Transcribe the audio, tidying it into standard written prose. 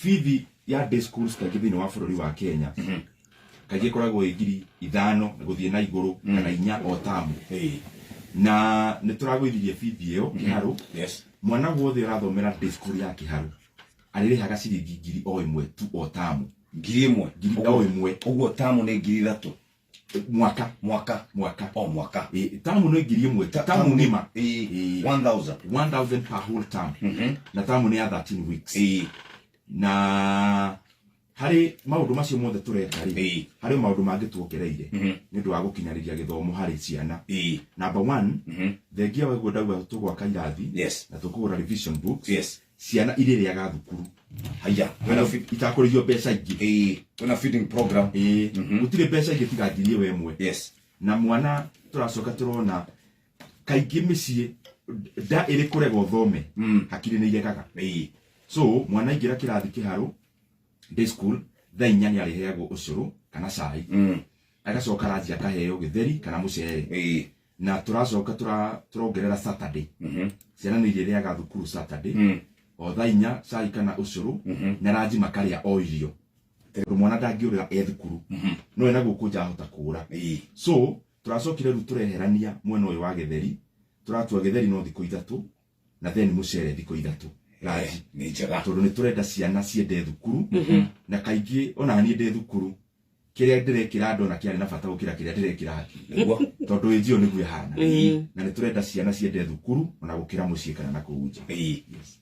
Bithi ya day schools kaingĩ thĩinĩ wa bũrũri wa Kenya kaingĩ ĩkoragwo ĩ 5,000 na gũthiĩ na igũrũ kana 4 o tamu. Na nĩ tũragũithirie bithi ĩyo Kĩharũ. Mwana wothe ũrathomera day school ya Kĩharũ arĩrĩhaga ciringi 1,000 tu o tamu. 1,000? 1,000. Ũguo tamu nĩ 3,000? Mwaka. Mwaka. Mwaka. O mwaka. Ĩ, tamu nĩ 1,000 tu, tamu ng'ima. 1000. 1000 per whole term, na tamu nĩ ya 13 weeks. Na harĩ maũndũ macio mothe tũreka rĩ, harĩ maũndũ mangĩ tuongereire nĩ ũndũ wa gũkinyanĩria gĩthomo harĩ ciana. Number one, thengia wa ũguo ndauga tũgwaka irathi na tũkũgũra revision books, ciana irĩrĩaga thukuru. Haya. Itakũrĩhio mbeca ingĩ. Kwĩna feeding program. Ĩĩ, gũtirĩ mbeca ingĩ tiga 1,000 ĩyo ĩmwe. Na mwana tũracoka tũrona kaingĩ mĩciĩ nda ĩrĩ kũrega ũthome, hakiri nĩ iregaga. So mwana aingĩra kĩrathi Kĩharũ day school thaa 4, nĩ arĩheagwo ũcũrũ kana cai, agacoka ranji akaheo gĩtheri kana mũcere. Na tũracoka tũrongerera Saturday, ciana nĩ irĩrĩaga thukuru Saturday o thaa 4, cai kana ũcũrũ, na ranji makarĩa o irio, tondũ mwana ndangĩũrĩra e thukuru, no ena gũkũ nja ahota kũũra. So tũracokire rĩu tũreherania mwena ũyũ wa gĩtheri, tũratua gĩtheri no thikũ 3 na then mũcere thikũ 3 ranji. Nĩ njega. Tondũ nĩ tũrenda ciana ciende thukuru, na kaingĩ ona niĩ ndĩ thukuru kĩrĩa ndĩrekĩra ndona kĩarĩ na bata gũkĩra kĩrĩa ndĩrekĩra hakiri, tondũ ĩnjio nĩguo ĩhana. Na nĩ tũrenda ciana ciende thukuru ona gũkĩra mũciĩ kana na kũu nja. Yes.